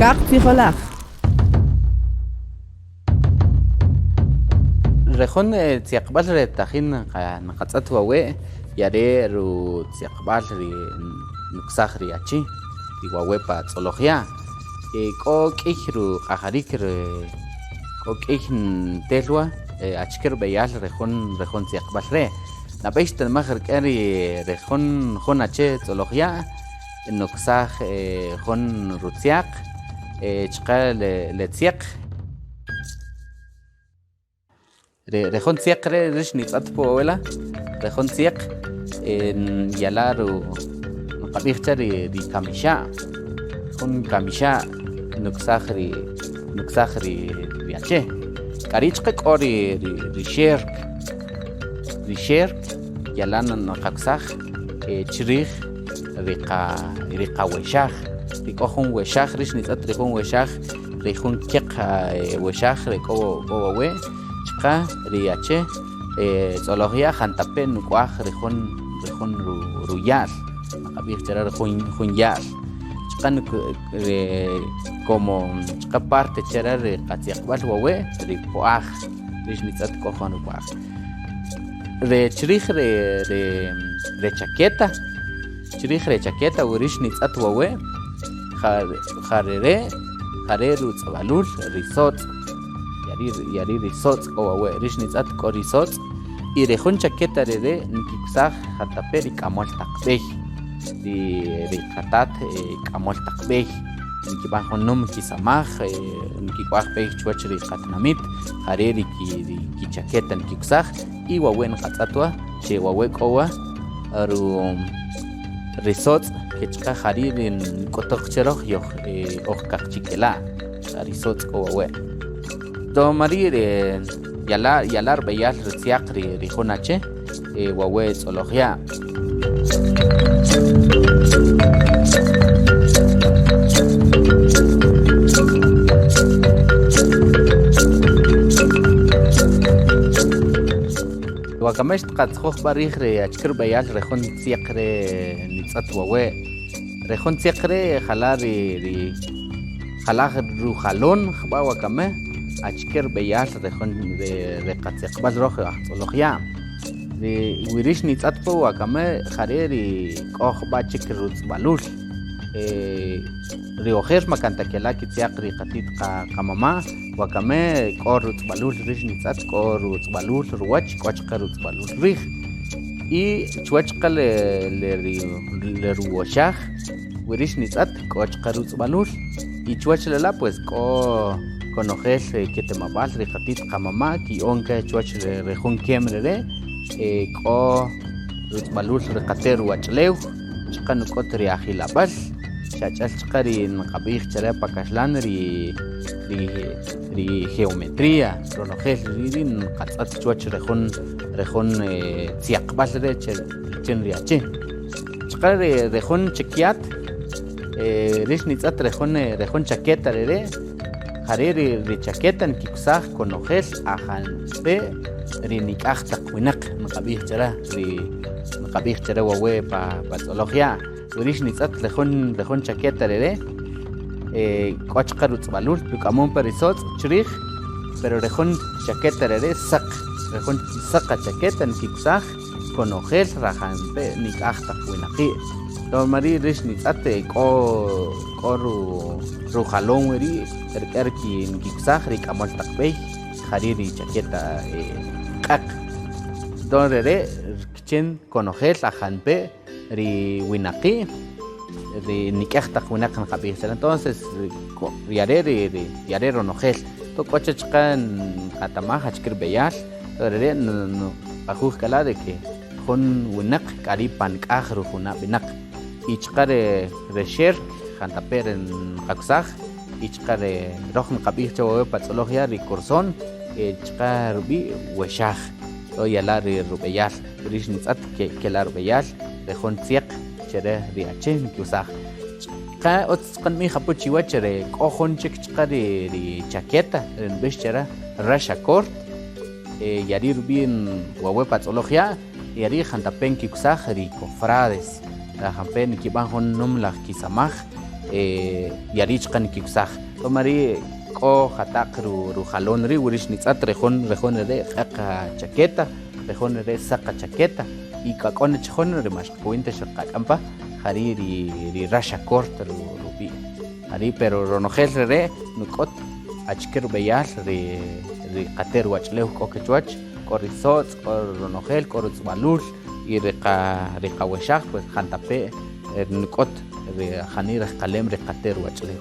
Kaqtzijolaj. Re jun tzyaqb'äl re tajin nqatz'ët wawe' ya re' rutzyaqb'al ri nuksaj ri achi ri wawe' pa tz'oloj ya', k'o k'ïy ruq'ajarik k'o k'ïy ntel wä achike rub'eyal re jun re jun tzyaqb'äl re', nab'ey xtanmäj rik'in ri re jun jun achi tz'oloj ya' nuksaj jun rutzyaq chqä le tzyäq. Re jun tzyäq re' rïx nitz'ët pu abuela, re jun tzyäq yalan nqab'ij che ri kamixa', jun kamixa' nuksaj ri nuksaj ri ache, k'a ri' chqä k'o ri xerk, ri xerk yalan nqaksaj chrij ri qa ri qawexaj, ri k'o jun wexaj rïx nitz'ët ri jun wexaj Ri jun kyaq wexaj ri k'o k'o wawe' chqä ri ache tz'oloj ya' jantape' nuk'waj ri jun ri jun ruya'l nqab'ij che rä ri jun jun ya'l chqä ri como chqä parte che rä ri qatzyaqb'al wawe' ri po'aj rïx nitz'ët k'o jun rupo'aj re chrij re re chaqueta chrij re chaqueta we rïx nitz'ët wawe' ja rere' ja re' rutz'ib'alul ri sotz' ya ri' ya ri' ri sotz' k'o wawe' rïx nitz'ët k'o ri sotz' y ri jun chaqueta rere' nkikusaj jantape' ri k'amöl taq b'ey ri ri qatat k'amöl taq b'ey nkib'än jun nüm kisamaj nkik'waj b'ey chwäch ri qatinamit ja re' ri kichaqueta nkikusaj y wawe' nqatz'ët wä che wawe' k'o wä ru ri sotz' ke chqä ja ri' ri nk'utuj qchë röj yoj oj kaqchikela' ja ri sotz' k'o wawe'. Rma ri' ri yala' yala' rb'eyal ri tzyäq ri jun achï wawe' tz'oloj ya'. Wakami xtqatzjoj b'a' rij ri achike rub'eyal re jun tzyäq re' nitz'ët wawe'. Re jun tzyäq re' jala' ri ri jalaj rujalon jb'a' wakami achike rub'eyal re jun re qatzyaqb'al röj ajtz'oloj ya'. Ri wi rïx nitz'ët po wakami ja re' ri k'o jb'a' chik rutz'b'alul. Ri ojer ma kan ta kela' kitzyaq ri qati't qamama', wakami k'o rutz'b'alul rïx nitz'ët, k'o rutz'b'alul ruwäch, k'o chqä rutz'b'alul rij. Y chwäch chqä le le ruwoxaj we rïx nitz'ët k'o chqä rutz'b'alul y chwäch lala' pues k'o konojel ketamab'al ri qati't qamama' kiya'on ka chwäch re jun kem rere' k'o rutz'b'alul ri qate' ruwach'lew. Chqä nuk'üt ri ajilab'äl, xach'el chqä ri nqab'ij che rä pa kaxlän ri ri geometría, ronojel ri' ri nqatz'ët chwäch re jun re jun tzyaqb'äl re' chë richin ri achï. Chqä re jun chëkyat rïx nitz'ët re jun re jun chaqueta re re' ja re' ri chaqueta nkikusaj konojel ajanpe' ri nik'aj taq winäq nqab'ij che rä ri. Nqab'ij che rä wawe' pa pa tz'oloj ya', we rïx nitz'ët re jun re jun chaqueta re re' k'o chqä rutz'b'alul ruk'amon pä ri sotz' chrij, pero re jun chaqueta re re' säq, re jun säq chaqueta nkikusaj konojel rajanpe' nik'aj taq winaqi', rma ri' rïx nitz'ët k'o k'o rujalon wä ri' rk'ë ri nkikusaj ri k'amöl taq b'ey. Ja ri' ri chaqueta q'äq. Don re re' rchë konojel ajanpe' ri winaqi' ri nik'aj taq winäq nqab'ij chare. Entonces ya re' ri ya re' ronojel. K'o chë chqä nqatamaj achkë rb'eyal re re' nqajuj k'a la' de que jun winäq k'a ri' pa nk'aj rujuna' b'inäq. Y chqä re xerk jantape' re nqakusaj. Y chqä re röj nqab'ij chë wawe' pa tz'oloj ya' ri korzón chqä rub'i' wexaj o ya la' ri rub'eyal rïx nitz'ët ke la' rub'eyal re jun tzyäq che rä ri achï nkikusaj. Chqä ütz chqä nb'ij apü chiwä chë re k'o jun chik chqä ri ri chaqueta ri nb'ix che rä raxakort ya ri' rub'i' wawe' pa tz'oloj ya' ya ri' jantape' nkikusaj ri cofrades jampe' nkib'än jun nüm laj kisamaj. Ya ri' chqä nkikusaj. Rma ri' k'o jata'q rujalon ri' we rïx nitz'ët re jun re jun re' q'äq chaqueta, re jun re' säq chaqueta y k'a k'o na chik jun ri ma xqkowin ta xeqak'än pä, ja ri' ri raxakort rub'i'. Ja ri' pero ronojel re re' nuk'üt achkë rub'eyal ri ri qate' ruwach'lew k'o ke chwäch, k'o ri sotz', k'o ronojel, k'o rutzub'alul y ri qa ri qawexaj pues jantape' nuk'üt ri jani rejqalem ri qate' ruwach'lew.